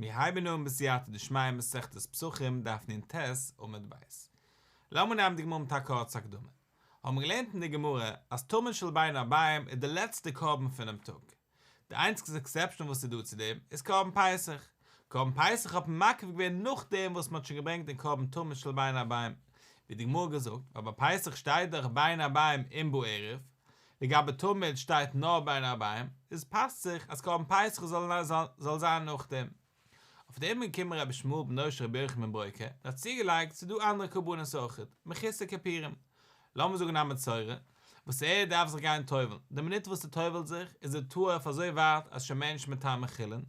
מיר הייבן אן בסייעתא דשמיא מסכת פסחים דף נ"ט עמוד ב'. לאמיר נעמען די גמרא מיט א קורצע הקדמה. האבן מיר געלערנט אין די גמרא אז תמיד של בין הערביים איז די לעצטע קרבן פונעם טאג. די איינציגסטע exception וואס איז דא צו דעם איז קרבן פסח. קרבן פסח האט מען מקריב געווען נאכדעם וואס מען האט שוין געברענגט דעם קרבן תמיד של בין הערביים. ווי די גמרא האט געזאגט, ווייל ביי פסח שטייט דאך בין הערביים און בערב, לגבי תמיד שטייט נאר בין הערביים, איז פאסט זיך אז קרבן פסח זאל זיין נאכדעם. אויף דעם איז געקומען רבי ישמעאל בנו של רבי יוחנן בן ברוקה און האט צוגעלייגט ס'איז דא אנדערע קרבנות אויכעט, מחוסר כיפורים. לאמיר זאגן א מצורע, וואס ער דארף זיך גיין טובל'ן, די מינוט וואס ער טובל'ט זיך איז ער טהור אויף אזוי ווייט אז שוין מער נישט מטמא חולין,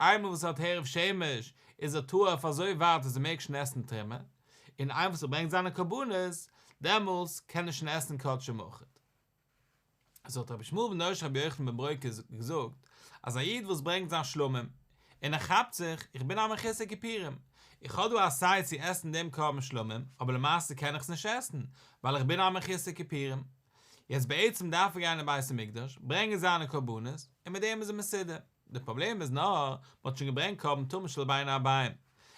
איינמאל וואס ער האט הערב שמש איז ער טהור אויף אזוי ווייט אז ער מעג שוין עסן תרומה, און איינמאל וואס ער ברענגט זיינע קרבנות, דעמאלס קען ער שוין עסן קדשים אויכעט. אזוי האט רבי ישמעאל בנו של רבי יוחנן בן ברוקה געזאגט, אז א איד וואס ברענגט זיין שלמים, און ער כאפט זיך, איך בין א מחוסר כיפורים, איך האב דא א עשה צו עסן דעם קרבן שלמים, אבער למעשה קען איך עס נישט עסן, ווייל איך בין א מחוסר כיפורים. יעצט בעצם דארף ער גיין אין בית המקדש, ברענגען זיינע קרבנות, און מיט דעם איז ער מסודר. די פראבלעם איז נאר, מען האט שוין געברענגט קרבן תמיד של בין הערביים,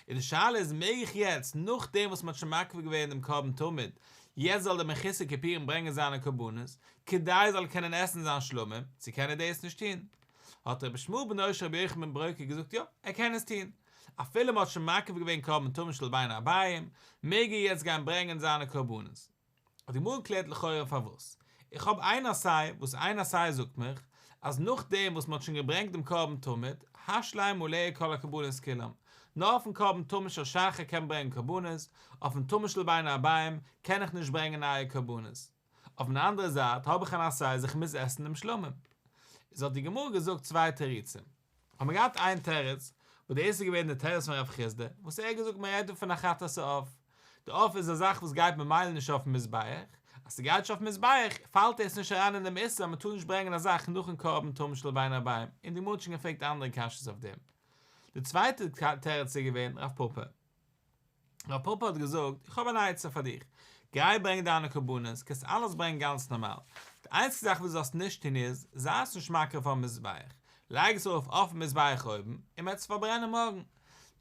און די שאלה איז מעג איך יעצט, נאכדעם וואס מען האט שוין מקריב געווען דעם קרבן תמיד, יעצט זאל דער מחוסר כיפורים ברענגען זיינע קרבנות, כדי ער זאל קענען עסן זיין שלמים, צו קען ער דאס נישט טון? האט רבי ישמעאל בנו של רבי יוחנן בן ברוקה געזאגט יא, ער קען עס טון, אפילו מען האט שוין מקריב געווען קרבן תמיד של בין הערביים, מעג ער יעצט גיין ברענגען זיינע קרבנות. האט די גמרא געקלערט לכאורה פארוואס איך האב איין עשה וואס איין עשה זאגט מיך אז נאכדעם וואס מען האט שוין געברענגט דעם קרבן תמיד השלם עליה כל הקרבנות כולם, נאר אויפן קרבן תמיד של שחר קען מען ברענגען קרבנות, אויפן תמיד של בין הערביים קען איך נישט ברענגען נייע קרבנות. אויפן אנדערע זייט האב איך אן עשה אז איך מוז עסן דעם שלמים. איז האט די גמרא געזאגט צוויי תירוצים. האבן מיר געהאט איין תירוץ, וואס דאס איז געווען די תירוץ פון רב חסדא, וואס ער האט געזאגט מען רעדט דא פון א חטאת העוף, די עוף איז א זאך וואס גייט ממילא נישט אויפן מזבח, אז ס'גייט נישט אויפן מזבח, פאלט עס נישט אריין אין דעם איסור אז מ'טאר נישט ברענגען א זאך נאכן קרבן תמיד של בין הערביים, און די גמרא האט שוין געפרעגט אנדערע קשיות אויף דעם. די צווייטע תירוץ איז געווען רב פפא. רב פפא האט געזאגט, איך האב אן עצה פאר דיך, גיי ברענג דיינע קרבנות, קענסט אלעס ברענגען גאנץ נארמאל, די איינציגסטע זאך וואס דו זאלסט נישט טון איז, זיי עס נישט מקריב אויפן מזבח, לייג עס ארויף אויפן מזבח אויבן, און מען וועט עס פארברענען מארגן.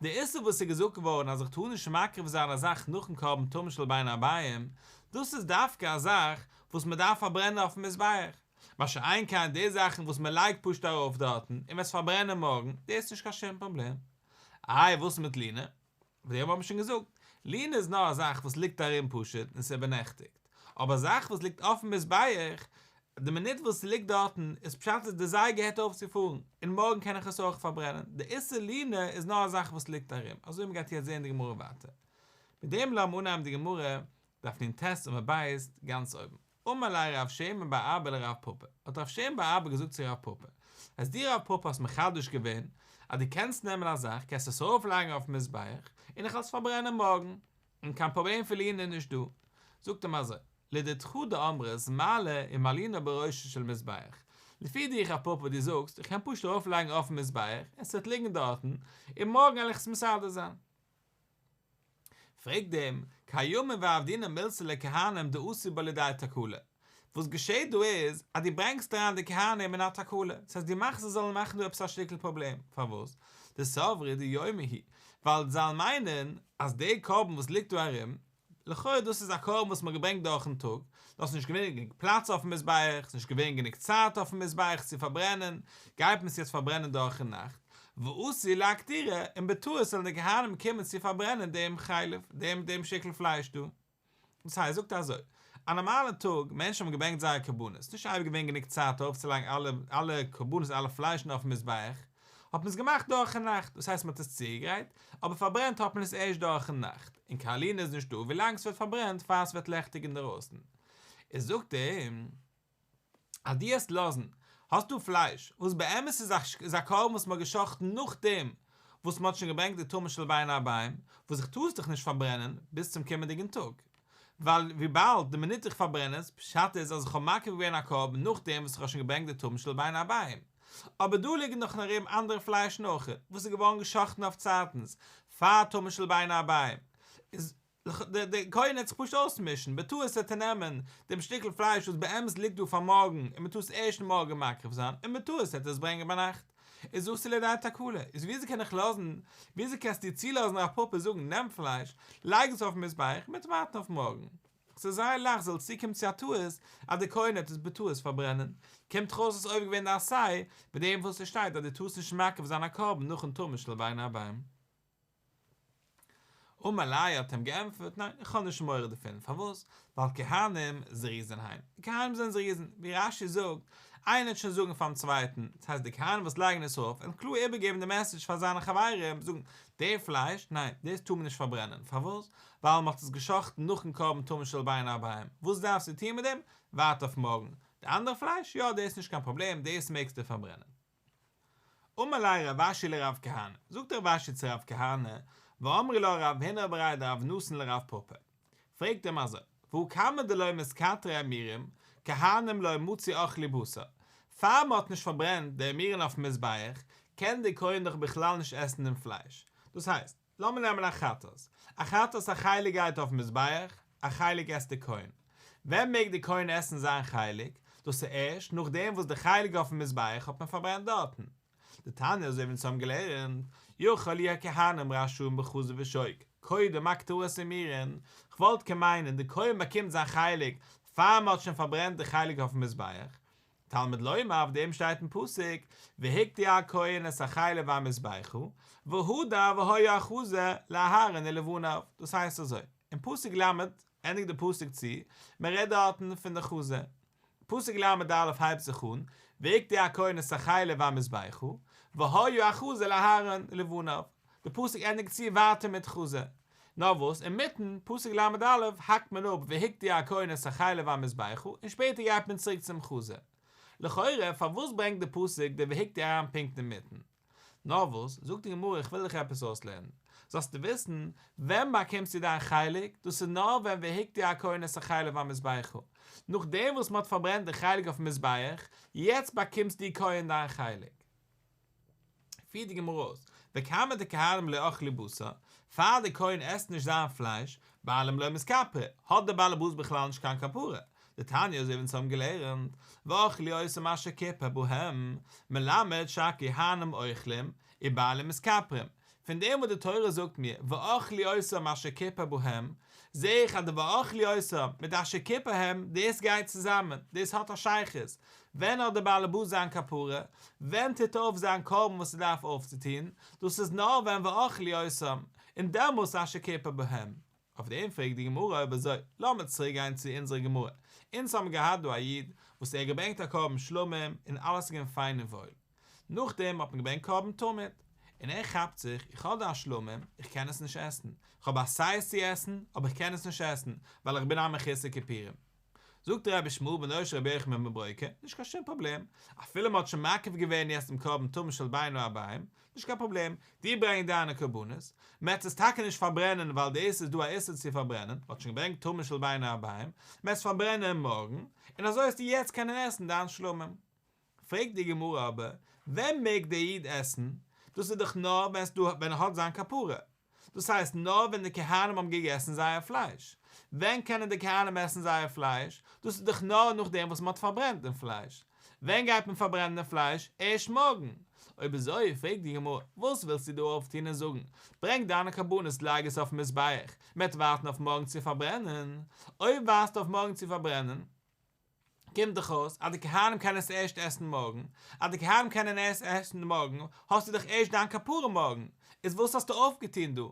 די איסור וואס איז געזאגט געווארן אז איך טאר נישט מקריב זיין א זאך נאכן קרבן תמיד של בין הערביים, דאס איז דווקא א זאך וואס מען דארף פארברענען אויפן מזבח, מה שאין כן די זאכן וואס מען לייגט פשוט ארויף דארטן און מען וועט עס פארברענען מארגן, דאס איז נישט קיין שום פראבלעם. איי וואס מיט לינה? אויף דעם האב איך שוין געזאגט, לינה איז נאר א זאך וואס ליגט ארום פשוט און ס'איבערנעכטיגט, אבער א זאך וואס ליגט אויפן מזבח, די מינוט וואס ס'ליגט דארטן איז פשט אז די זייגער הערט אויף צו פארן, און מארגן קען איך עס אויך פארברענען, די איסור לינה איז נאר א זאך וואס ליגט ארום, אזוי מ'גייט יעצט זען די גמרא ווייטער. מיט דעם לאמיר אנהייבן די גמרא, דף נ"ט עמוד ב', גאנץ אויבן. אמר ליה רב שמן בר אבא לרב פפא, האט רב שמן בר אבא געזאגט צו רב פפא, אז דו רב פפא האסט מחדש געווען אז דו קענסט נעמען א זאך קענסט עס ארויף לייגן אויפן מזבח און איך וועל עס פארברענען מארגן, און קיין פראבלעם פון לינה איז נישט דא. זאגט אים אזוי, לדידך דאמרת מעלה ומלינה בראשו של מזבח, לפי דיך רב פפא דו זאגסט איך קען פשוט ארויף לייגן אויפן מזבח און ס'וועט ליגן דארטן און מארגן וועל איך עס מסדר זיין. פרעגט אים, קיימא ועבדינן מילתא לכהנים דאתו בה לידי תקלה. וואס געשעט דא איז, אז דו ברענגסט אריין די כהנים אין א תקלה, דאס הייסט דו מאכסט זיי זאלן מאכן דא עפעס א שטיקל פראבלעם, פארוואס? דסברי דיומא הוא, ווייל זיי זאלן מיינען אז די קרבן וואס ליגט דא ארום, לכאורה דאס איז א קרבן וואס מ'האט געברענגט דורכן טאג, דאס איז נישט געווען גענוג פלאץ אויפן מזבח, ס'איז נישט געווען גענוג צייט אויפן מזבח צו פארברענען, גייט מען עס יעצט פארברענען דורכן נאכט, ואתו לאקטורי, און בטעות זאלן די כהנים קומען צו פארברענען דעם חלב, דעם דעם שטיקל פלייש דא. דאס הייסט, זאגט ער אזוי, א נארמאלע טאג, מענטשן האבן געברענגט זייער קרבנות, נישט אייביג געווען גענוג צייט ארויפצולייגן אלע אלע קרבנות אלע פליישן אויפן מזבח, האט מען עס געמאכט דורכן נאכט, דאס הייסט מען האט עס צוגעגרייט, אבער פארברענט האט מען עס ערשט דורכן נאכט, און קיין לינה איז נישטא ווילאנג עס ווערט פארברענט פאר עס ווערט לעכטיג אינדערויסן. איז זאגט ער אז דו העסט לאזן, האסטו פלייש, וואס באמת איז א איז א קרבן וואס מען האט גע'שחט'ן נאכדעם וואס מען האט שוין געברענגט די תמיד של בין הערביים, וואס איך טאר עס דאך נישט פארברענען ביז צום קומענדיגן טאג, ווייל וויבאלד די מינוט איך פארברען עס, פשט איז אז איך האב מקריב געווען א קרבן נאכדעם וואס איך האב שוין געברענגט די תמיד של בין הערביים. אבער דא ליגן נאך ארום אנדערע פליישן אויך, וואס איז געווארן גע'שחט'ן אויף צייטנס, פאר תמיד של בין הערביים. איז דער כהן וועט זיך פשוט אויסמישן, בטעות וועט ער נעמען דעם שטיקל פלייש וואס באמת ליגט דא פאר מארגן און מען טאר עס ערשט מארגן מקריב זיין, און בטעות וועט ער עס ברענגען ביינאכט. איז אתי לידי תקלה, איז וויאזוי קען איך לאזן, וויאזוי קענסטו צולאזן רב פפא זאגן נעם פלייש, לייג עס אויפן מזבח, מ'וועט ווארטן אויף מארגן. ס'איז זייער לייכט זאל צוקומען צו א טעות אז די כהן וועט עס בטעות פארברענען, קומט דאך אויס אז עובר געווען די עשה, מיט דעם וואס עס שטייט אז דו טארסט נישט מקריב זיין א קרבן נאכן תמיד של בין הערביים. אמר ליה האט אים געענטפערט, ניין איך האב נישט מורא דערפון, פארוואס? ווייל כהנים זריזין הן, די כהנים זענען זריזין, ווי רש"י זאגט, איינער וועט שוין זאגן פארן צווייטן, דאס הייסט די כהנים וואס לייגן עס ארויף וועלן קלאר איבערגעבן די מעסעדזש פאר זיינע חברים, זאגן, די פלייש, ניין, דאס טאר מען נישט פארברענען, פארוואס? ווייל מען האט עס גע'שחט'ן נאכן קרבן תמיד של בין הערביים, וואס דארפסטו טון מיט דעם? ווארט אויף מארגן, די אנדערע פלייש, יא דאס איז נישט קיין פראבלעם, דאס מעגסטו פארברענען. אמר ליה רב אשי לרב כהנא, זאגט רב אשי צו רב כהנא, ואמרי לה רב הונא בריה דרב נתן לרב פפא, פרעגט אים אזוי, והא כמה דלא מתקטרי אימורין, כהנים לא מצו אכלי בשר, פאר מען האט נישט פארברענט די אימורין אויפן מזבח, קען דער כהן דאך בכלל נישט עסן דעם פלייש, דאס הייסט, לאמיר נעמען א חטאת, א חטאת א חלק גייט אויפן מזבח, א חלק עסט די כהן. ווען מעג די כהן עסן זיין חלק? דאס איז ערשט נאכדעם וואס די חלק אויפן מזבח האט מען פארברענט דארטן. דתניא אזוי ווי אונז האבן געלערנט, יכול יהו כהנים רשאים בחזה ושוק, קודם הקטרת אימורין, כ'וואלט קען מיינען די כהן באקומט זיין חלק פאר מען האט שוין פארברענט די חלק אויפן מזבח, תלמוד לומר אויף דעם שטייט אין פסוק, והקטיר הכהן את החלב המזבחה, והדר והיה החזה לאהרן ולבניו, דאס הייסט אזוי, אין פסוק ל' ענדיגט די פסוק צו, מען רעדט דארטן פון די חזה, פסוק ל"א הייבט זיך אן, והקטיר הכהן את החלב המזבחה, והיה החזה לאהרן ולבניו, די פסוק ענדיגט צו ווייטער מיט חזה, נאר וואס אינמיטן פסוק ל"א האקט מען אפ והקטיר הכהן את החלב המזבחה און שפעטער גייט מען צוריק צום חזה. לכאורה פארוואס ברענגט די פסוק די והקטיר אריין פונקט אינמיטן? נאר וואס, זאגט די גמרא איך וויל דיך עפעס אויסלערנען, זאלסטו וויסן, ווען באקומסטו דיין חלק, דאס איז נאר ווען והקטיר הכהן את החלב המזבחה, נאכדעם וואס מען האט פארברענט די חלק אויפן מזבח, יעצט באקומסט דו כהן דיין חלק. פירט די גמרא אויס, וכמה דכהנים לא אכלי בשר, פאר די כהן עסט נישט זיין פלייש, בעלים לא מתכפרי, האט דער בעל הבית בכלל נישט קיין כפרה, דתניא אזוי ווי אונז האבן געלערנט, ואכלו אותם אשר כיפר בהם, מלמד שהכהנים אוכלים, ובעלים מתכפרים, פון דעם וואס די תורה זאגט מיר ואכלו אותם אשר כיפר בהם, זע איך אז די ואכלו אותם מיט אשר כיפר בהם, דאס גייט צוזאמען, דאס האט א שייכות, ווען האט דער בעל הבית זיין כפרה? ווען טוט אויף זיין קרבן וואס ער דארף אויפצוטון? דאס איז נאר ווען ואכלו אותם, און דעמאלס אשר כיפר בהם. אויף דעם פרעגט די גמרא אויב אזוי, לאמיר צוריק גיין צו אונזערע גמרא, אונז האבן געהאט דא א איד וואס ער האט געברענגט א קרבן שלמים און אלעס איז געווען פיין און וואויל, נאכדעם האט מען געברענגט קרבן תמיד, און ער כאפט זיך, איך האב דא א שלמים, איך קען עס נישט עסן, איך האב א עשה צו עסן, אבער איך קען עס נישט עסן, ווייל איך בין א מחוסר כיפורים. זאגט רבי ישמעאל בנו של רבי יוחנן בן ברוקה, נישט קיין שום פראבלעם, אפילו מען האט שוין מקריב געווען יעצט דעם קרבן תמיד של בין הערביים, נישט קיין פראבלעם, דו ברענג דיינע קרבנות, מען וועט עס טאקע נישט פארברענען ווייל דאס איז דא א איסור צו פארברענען, מען האט שוין געברענגט תמיד של בין הערביים, מען וועט עס פארברענען מארגן, און אזוי וועסטו יעצט קענען עסן דיין שלמים. פרעגט די גמרא אבער, ווען מעג דער איד עסן? דאס איז דאך נאר ווען ס'דא ווען ער האט זיין כפרה, דאס הייסט נאר ווען די כהנים האבן געגעסן זייער פלייש. ווען קענען די כהנים עסן זייער פלייש? דאס איז דאך נאר נאכדעם וואס מען האט פארברענט דעם פלייש. ווען גייט מען פארברענען דעם פלייש? ערשט מארגן. אויב אזוי, פרעגט די גמרא, וואס ווילסטו דא אויפטון און זאגן, ברענג דיינע קרבנות לייג עס אויפן מזבח, מען וועט ווארטן אויף מארגן צו פארברענען. אויב ווארטסטו אויף מארגן צו פארברענען, קומט דאך אויס אז די כהנים קענען עס ערשט עסן מארגן, אז די כהנים קענען עס עסן מארגן, האסטו דאך ערשט דיין כפרה מארגן, איז וואס האסטו אויפגעטון דא?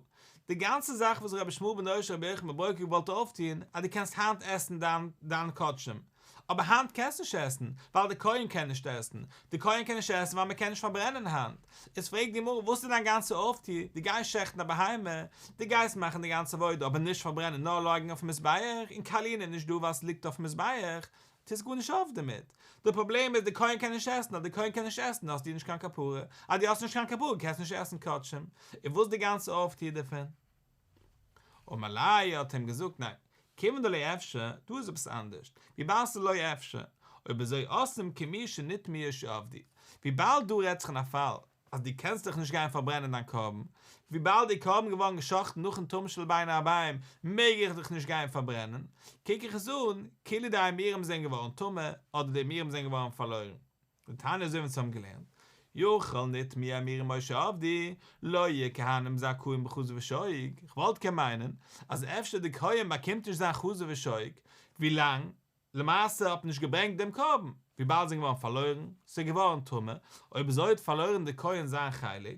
די גאנצע זאך וואס רבי ישמעאל בנו של רבי יוחנן בן ברוקה געוואלט אויפטון, אז דו קענסט היינט עסן דיין דיין קדשים, אבער היינט קענסטו נישט עסן, ווייל די כהן קען נישט עסן, די כהן קען נישט עסן ווייל מען קען נישט פארברענען היינט, איז פרעגט די גמרא וואס איז דיין גאנצע אויפטו, דו גייסט שעכטן א בהמה, דו גייסט מאכן די גאנצע עבודה אבער נישט פארברענען נאר לייגן אויפן מזבח, און קיין לינה נישט דא ווייל ס'ליגט אויפן מזבח, טוסט גארנישט אויף דערמיט. די פראבלעם איז די כהן קען נישט עסן, אז די כהן קען נישט עסן האסטו נישט קיין כפרה, אז דו האסט נישט קיין כפרה קענסטו נישט עסן קדשים, און וואס די גאנצע אויפטו דערפון? אמר ליה האט אים געזאגט ניין, כיוון דלא אפשר, דא איז עפעס אנדערשט, וויבאלד ס'איז לא אפשר, אויב אזוי עשאום כמי שנטמאו ושאבדו, וויבאלד דא רעדט זיך אין א פאל אז דו קענסט דאך נישט גיין פארברענען דיין קרבן, וויבאלד די קרבן געווארן גע'שחט'ן נאכן תמיד של בין הערביים מעג איך דאך נישט גיין פארברענען, קוק איך עס אן כאילו די אימורים זענען געווארן טמא אדער די אימורים זענען געווארן פארלוירן. דתניא אזוי ווי אונז האבן געלערנט. יכול נטמאו האימורים או שאבדו, לא יהו כהנים זכאים בחזה ושוק, איך וואלט קען מיינען אז אפשר די כהן באקומט נישט זיין חזה ושוק ווילאנג למעשה האט מען נישט געברענגט דעם קרבן, וויבאלד זיי זענען געווארן פארלוירן, ס'איז געווארן טמא, אויב אזוי האט פארלוירן די כהן זיין חלק,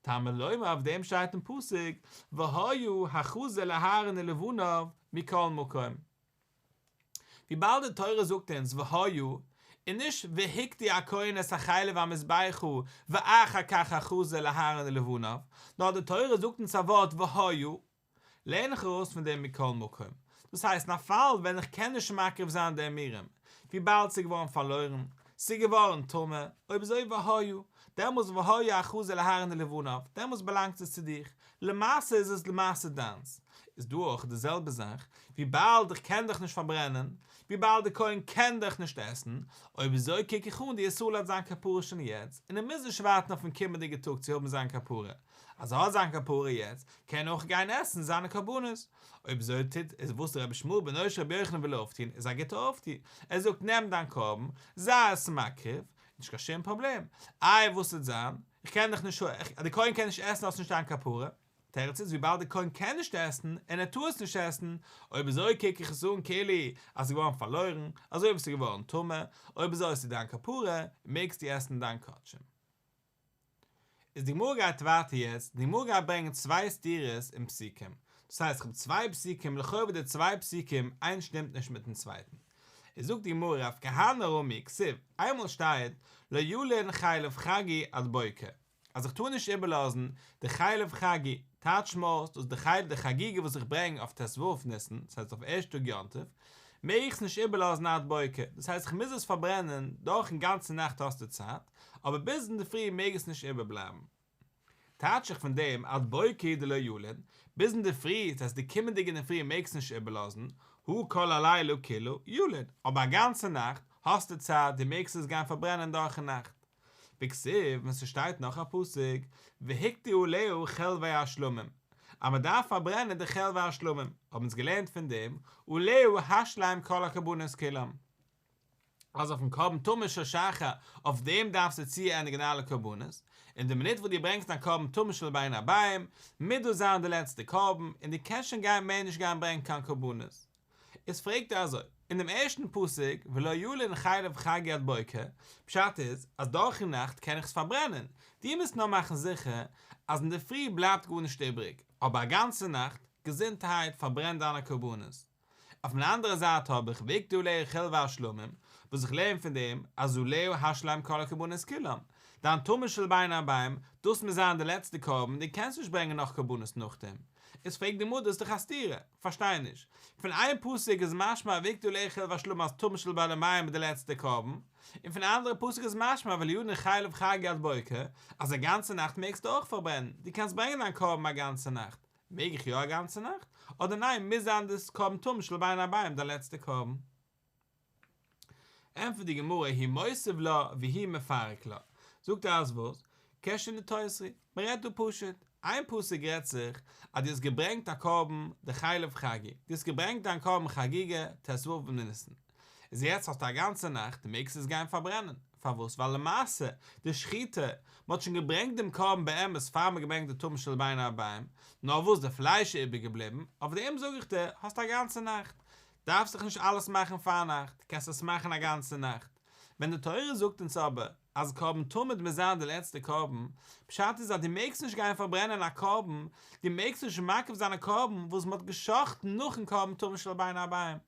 תלמוד לומר אויף דעם שטייט אין פסוק והיה החזה לאהרן ולבניו מכל מקום. וויבאלד די תורה זאגט אונז והיה, און נישט והקטיר הכהן את החלב המזבחה ואחר כך החזה לאהרן ולבניו, נאר די תורה זאגט אונז א ווארט והיה, לערן איך ארויס פון דעם מכל מקום. דאס הייסט אין א פאל ווען איך קען נישט מקריב זיין די אימורים, וויבאלד ס'איז געווארן פארלוירן, ס'איז געווארן טמא, אויב אזוי והיה, דעמאלס והיה החזה לאהרן ולבניו, דעמאלס באלאנגט עס צו דיך, למעשה איז עס למעשה דיינס. איז דא אויך די זעלבע זאך, וויבאלד איך קען דאך נישט פארברענען, וויבאלד די כהן קען דאך נישט עסן, אויב אזוי קוק איך אן די ישראל האט זיין כפרה שוין יעצט, און ער מוז נישט ווארטן אויפן קומענדיגע טאג צו האבן זיין כפרה, אז ער האט זיין כפרה יעצט, קען ער אויך גיין עסן זיינע קרבנות. אויב אזוי טוט איז וואס רבי ישמעאל בנו של רבי יוחנן וויל אויפטון איז א גוטע אויפטו, ער זאגט נעם דיין קרבן, זיי עס מקריב, נישט קיין שום פראבלעם, איי וואס וועט זיין, איך קען דאך נישט, די כהן קען נישט עסן האסט נישט דיין כפרה, תירוץ איז וויבאלד די כהן קען נישט עסן און ער טאר עס נישט עסן, אויב אזוי קוק איך עס אן כאילו אז עס איז געווארן פארלוירן, אזוי ווי עס איז געווארן טמא, אויב אזוי איז עס דיין כפרה, מעגסטו עסן דיין קדשים. איז די גמרא גייט ווייטער יעצט, די גמרא גייט ברענגען צוויי סתירות אין פסוקים, דאס הייסט איך האב צוויי פסוקים לכאו' די צוויי פסוקים איינס שטימט נישט מיטן צווייטן, איז זאגט די גמרא רב כהנא רמי כתיב, איינמאל שטייט לא ילין חלב חגי עד בוקר, אז איך טאר נישט איבערלאזן די חלב חגי, טייטש מיר אויס דאס די חלב די חגיגה וואס איך ברענג אויף ט"ו ניסן, דאס הייסט אויף ערשט טאג יום טוב, מעג איך עס נישט איבערלאזן עד בוקר, דאס הייסט איך מוז עס פארברענען, דורכן גאנצן נאכט האסטו צייט, אבער ביז אינדערפרי מעג עס נישט איבערבלייבן. טייטש איך פון דעם עד בוקר דלא ילין, ביז אינדערפרי, דאס הייסט די קומענדיגע אינדערפרי מעגסט נישט איבערלאזן, הא כל הלילה כולו ילין, אבער א גאנצע נאכט האסטו צייט, דו מעגסט עס גיין פארברענען דורכן נאכט. וכתיב, און ס'שטייט נאך א פסוק, והקטיר עליה חלבי השלמים, אז מ'דארף פארברענען די חלבי השלמים, האבן אונז געלערנט פון דעם, עליה השלם כל הקרבנות כולם. אז אויפן קרבן תמיד של שחר, אויף דעם דארפסטו צוענדיגן אלע קרבנות, און די מינוט וואס דו ברענגסט דיין קרבן תמיד של בין הערביים, מוז דאס זיין די לעצטע קרבן, און דו קענסט שוין גיין מער נישט גיין ברענגן קיין קרבנות. איז פרעגט ער אזוי, אין דעם ערשטן פסוק ולא ילין חלב חגי עד בוקר, פשט איז אז דורכן נאכט קען איך עס פארברענען, דו מוזט נאר מאכן זיכער אז אינדערפרי בלייבט גארנישט איבריג, אבער א גאנצע נאכט, געזונטערהייט, פארברען דיינע קרבנות. אויף מיין אנדערע זייט האב איך והקטיר עליה חלבי השלמים, וואס איך לערן פון דעם אז עליה השלם כל הקרבנות כולם, דיין תמיד של בין הערביים, דאס מוז זיין די לעצטע קרבן, דו קענסט נישט ברענגען נאך קרבנות נאכדעם. איז פרעגט די גמרא דאס איז דאך א סתירה, כ'פארשטיי נישט. פון איין פסוק איז משמע והקטיר עליה חלבי השלמים אז תמיד של בין הערביים איז די לעצטע קרבן, און פון א אנדערע פסוק איז משמע ולא ילין חלב חגי עד בוקר, אז א גאנצע נאכט מעגסטו אויך פארברענען, דו קענסט ברענגען דיין קרבן א גאנצע נאכט. מעג איך יא א גאנצע נאכט? אדער ניין מוז זיין דאס קרבן תמיד של בין הערביים דיין לעצטע קרבן? ענטפערט די גמרא הוא מותיב לה והוא מפרק לה, זאגט ער אז וואס? כשנתוסרו, מען רעדט דא פשוט, איין פסוק רעדט זיך אז דו האסט געברענגט א קרבן די חלב חגי, דו האסט געברענגט דיין קרבן חגיגה ט"ו בניסן, איז יעצט האסטו א גאנצע נאכט דו מעגסט עס גיין פארברענען, פארוואס? ווייל למעשה די שחיטה, מען האט שוין געברענגט דעם קרבן באמת פאר מען האט געברענגט די תמיד של בין הערביים, נאר וואס די פלייש איז איבער געבליבן, אויף דעם זאג איך דיר, האסט א גאנצע נאכט, דארפסט דיך נישט אלעס מאכן פארנאכט, קענסט עס מאכן א גאנצע נאכט. ווען די תורה זאגט אונז אבער אז קרבן תמיד מוז זיין די לעצטע קרבן, פשט איז אז דו מעגסט נישט גיין פארברענען א קרבן, דו מעגסט נישט מקריב זיין א קרבן וואס מען האט גע'שחט'ן נאכן קרבן תמיד של בין הערביים.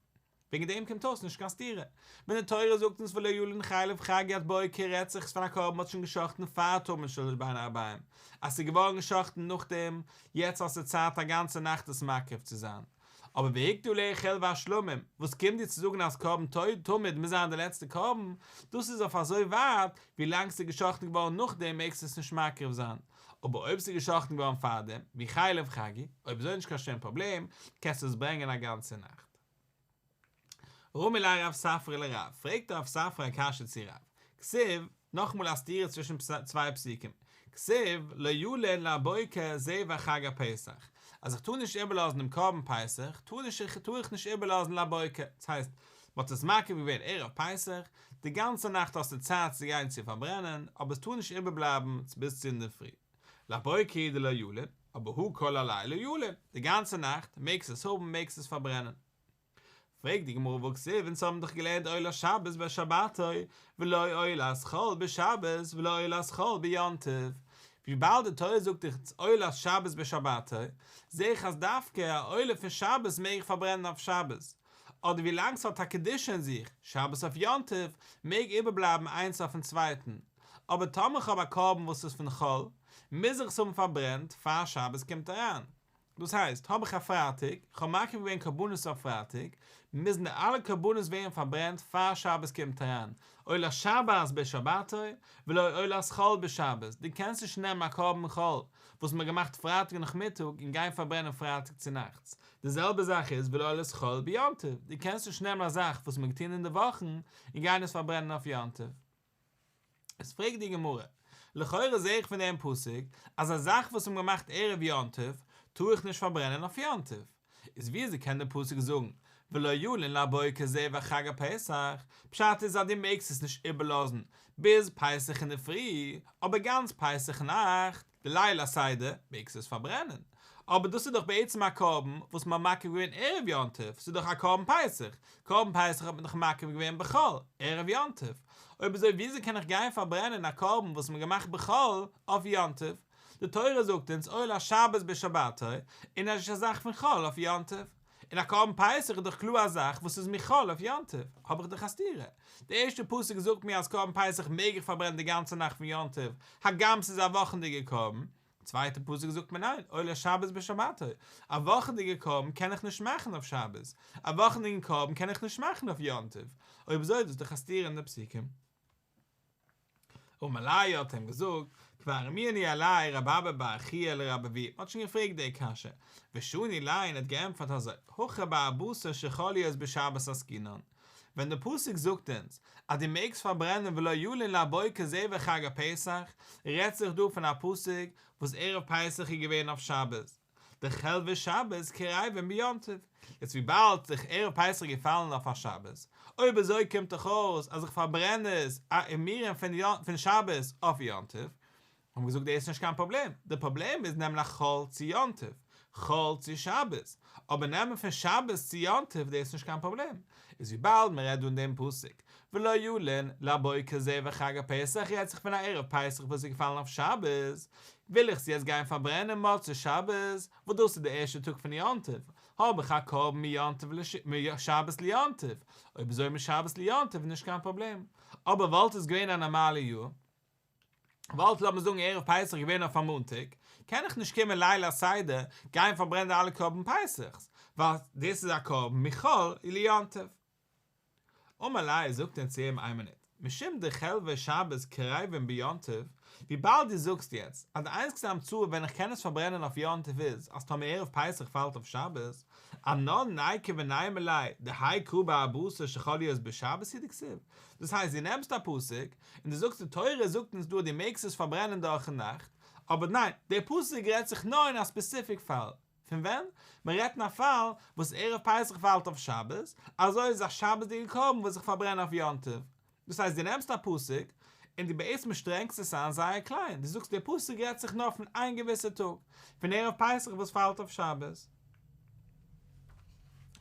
וועגן דעם קומט אויס נישט קיין סתירה. ווען די תורה זאגט אונז ולא ילין חלב חגי עד בוקר רעדט זיך פון א קרבן מ'האט שוין גע'שחט'ן פאר תמיד של בין הערביים, אז ס'איז געווארן גע'שחט'ן נאכדעם, יעצט האסטו צייט א גאנצע נאכט עס מקריב צו זיין. אבער והקטיר עליה חלבי השלמים, וואס קומט דיר צו זאגן אז קרבן תמיד מוז זיין די לעצטע קרבן, דאס איז אויף אזוי ווייט ווי לאנג ס'איז גע'שחט'ן געווארן נאכדעם מעגסטו עס נישט מקריב זיין, אבער אויב ס'איז גע'שחט'ן געווארן פארדעם, ווי חלב חגי, אויב אזוי נישט קיין שום פראבלעם, קענסטו עס ברענגען א גאנצע נאכט. רמי ליה רב ספרא לרב, פרעגט רב ספרא א קשיא צו רב, כתיב, נאכאמאל א סתירה צווישן צוויי פסוקים, כתיב, לא ילין לבוקר זבח חג הפסח, אז איך טאר נישט איבערלאזן דעם קרבן פסח, טאר נישט איך טאר איך נישט איבערלאזן לבוקר, דאס הייסט, מען האט עס מקריב געווען ערב פסח, די גאנצע נאכט האסטו צייט צו גיין צו פארברענען, אבער עס טאר נישט איבערבלייבן ביז צו אינדערפרי. לבוקר הוא דלא ילין, אבער הא כל הלילה ילין, די גאנצע נאכט מעגסט עס האבן מעגסט עס פארברענען. פרעגט די גמרא והכתיב אונז האבן דאך געלערנט עולת שבת בשבתו ולא עולת חול בשבת ולא עולת חול ביום טוב, וויבאלד די תורה זאגט דאך עולת שבת בשבתו, זעה איך אז דווקא א עולה פון שבת מעג איך פארברענען אויף שבת, אדער ווילאנג ס'האט א קדושה אין זיך, שבת אויף יום טוב, מעג איבערבלייבן איינס אויפן צווייטן, אבער טאמער איך האב א קרבן וואס איז פון חול, מוז איך עס האבן פארברענט פאר שבת קומט אריין. דאס הייסט, האב איך א פרייטאג, איך האב מקריב געווען קרבנות אויף פרייטאג, מוזן די אלע קרבנות ווערן פארברענט פאר שבת קומט אריין, עולת שבת בשבתו, ולא עולת חול בשבת, דו קענסט נישט נעמען א קרבן חול וואס מען האט געמאכט פרייטאג נאכמיטאג און גיין פארברענען פרייטאג צונאכטס, די זעלבע זאך איז ולא עולת חול ביום טוב, דו קענסט נישט נעמען א זאך וואס מען האט געטון אין די וואכן און גיין עס פארברענען אויף יום טוב. איז פרעגט די גמרא, לכאורה זעה איך פון דעם פסוק אז א זאך וואס מ'האט געמאכט ערב יום טוב טאר איך נישט פארברענען אויף יום טוב, איז וויאזוי קען דער פסוק זאגן ולא ילין לבוקר זבח חג הפסח, פשט איז אז דו מעגסט עס נישט איבערלאזן ביז פסח אינדערפרי, אבער גאנץ פסח נאכט, די ליל הסדר, מעגסטו עס פארברענען. אבער דאס איז דאך בעצם א קרבן וואס מ'האט מקריב געווען ערב יום טוב, ס'איז דאך א קרבן פסח, קרבן פסח האט מען דאך מקריב געווען בחול, ערב יום טוב, אויב אזוי וויאזוי קען איך גיין פארברענען א קרבן וואס מ'האט געמאכט בחול אויף יום טוב? די תורה זאגט אונז עולת שבת בשבתו, און נישט א זאך פון חול אויף יום טוב. און א קרבן פסח איז דאך קלאר א זאך וואס איז מחול אויף יום טוב, האב איך דאך א סתירה. די ערשטע פסוק זאגט מיר אז קרבן פסח מעג איך פארברענען די גאנצע נאכט פון יום טוב, הגם ס'איז א וואכנדיגע קרבן. צווייטע פסוק זאגט מיר ניין, עולת שבת בשבתו, א וואכנדיגע קרבן קען איך נישט מאכן אויף שבת, א וואכנדיגן קרבן קען איך נישט מאכן אויף יום טוב. אויב אזוי איז דאס דאך א סתירה אין די פסוקים. אמר ליה האט אים געזאגט, כבר רמינהו עליה רב אבא בר חייא לרבי אבהו, מען האט שוין געפרעגט די קשיא, ושני ליה און האט געענטפערט אזוי, הכא בארבעה עשר שחל להיות בשבת עסקינן, ווען די פסוק זאגט אונז אז דו מעגסט פארברענען ולא ילין לבוקר זבח חג הפסח, רעדט זיך דא פון א פסוק וואס ערב פסח איז געווען אויף שבת, דחלבי שבת קריבין ביום טוב, יעצט וויבאלד זיך ערב פסח געפאלן אויף א שבת, אויב אזוי קומט דאך אויס אז איך פארברען עס א אימורין פון שבת אויף יום טוב, האבן געזאגט דאס איז נישט קיין פראבלעם, די פראבלעם איז נעמען א חול צו יום טוב, חול צו שבת, אבער נעמען פון שבת צו יום טוב דאס איז נישט קיין פראבלעם, איז וויבאלד מען רעדט דא אין דעם פסוק ולא ילין לבוקר זבח חג הפסח רעדט זיך פון א ערב פסח וואס איז געפאלן אויף שבת, וויל איך עס יעצט גיין פארברענען מוצאי שבת, וואס דאס איז די ערשטע טאג פון יום טוב, האב איך א קרבן מיום טוב משבת ליום טוב, אויב אזוי משבת ליום טוב איז נישט קיין פראבלעם, אבער וואלט עס געווען א נארמאלע יאר, וואלט לאמיר זאגן ערב פסח געווען אויף א מאנטאג, קען איך נישט קומען ליל הסדר גיין פארברענען די אלע קרבן פסח'ס, ווייל דאס איז א קרבן מחול ליום טוב. אמר ליה זאגט ער צו אים איין מינוט, משום דחלבי שבת קריבין ביום טוב, וויבאלד דו זאגסט יעצט אז די איינציגסטע המצאה ווען איך קען עס פארברענען אויף יום טוב איז אז טאמער ערב פסח פאלט אויף שבת, אנן ניקו ונימא ליה דהאי קרא בארבעה עשר שחל להיות בשבת הוא דכתיב, דאס הייסט דו נעמסט א פסוק און דו זאגסט די תורה זאגט אונז דא דו מעגסט עס פארברענען דורכן נאכט, אבער ניין, דער פסוק רעדט זיך נאר אין א ספעסיפיק פאל, פון ווען? מען רעדט אין א פאל וואס ערב פסח פאלט אויף שבת, אזוי איז א שבת'דיגע קרבן וואס איך פארברען אויף יום טוב. דאס הייסט דו נעמסט א פסוק און דו בעצם שטרענגסט עס איין זייער קליין, דו זאגסט דער פסוק רעדט זיך נאר פון איין געוויסע טאג, פון ערב פסח וואס פאלט אויף שבת.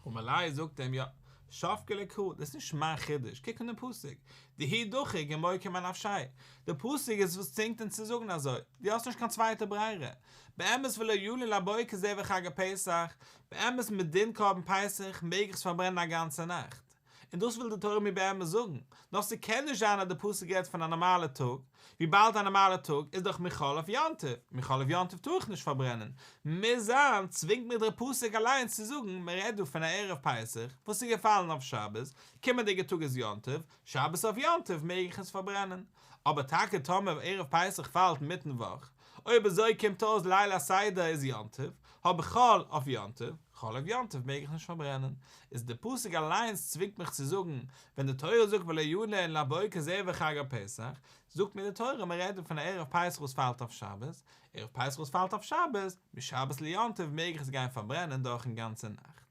אמר ליה זאגט אים יא, שבקי ליה קרא, דאס איז נישט מיין חידוש, קוק אין דעם פסוק, דהוא דחיק ומוקים אנפשיה, דער פסוק איז וואס צווינגט אונז צו זאגן אזוי, דו האסט נישט קיין צווייטע ברירה, באמת ולא ילין לבוקר זבח חג הפסח, באמת מדין קרבן פסח מעג איך עס פארברענען א גאנצע נאכט, און דאס וויל די תורה מיר באמת זאגן, נאר ס'קען נישט זיין אז די פסוק רעדט פון א נארמאלע טאג, וויבאלד א נארמאלע טאג איז דאך מחול אויף יום טוב, מחול אויף יום טוב טאר איך נישט פארברענען, מוז זיין צווינגט מיר דער פסוק אליינס צו זאגן מען רעדט דא פון א ערב פסח וואס איז געפאלן אויף שבת, קומענדיגע טאג איז יום טוב, שבת אויף יום טוב מעג איך עס פארברענען, אבער טאקע טאמער ערב פסח פאלט מיטן וואך, אויב אזוי קומט אויס ליל הסדר איז יום טוב, האב איך חול אויף יום טוב, חול אויף יום טוב מעג איך נישט פארברענען, איז די פסוק אליינס צווינגט מיך צו זאגן, ווען די תורה זאגט ולא ילין לבוקר זבח חג הפסח, זאגט מיר די תורה מען רעדט דא פון א ערב פסח וואס פאלט אויף שבת, ערב פסח וואס פאלט אויף שבת, משבת ליום טוב מעג איך עס גיין פארברענען דורכן גאנצע נאכט.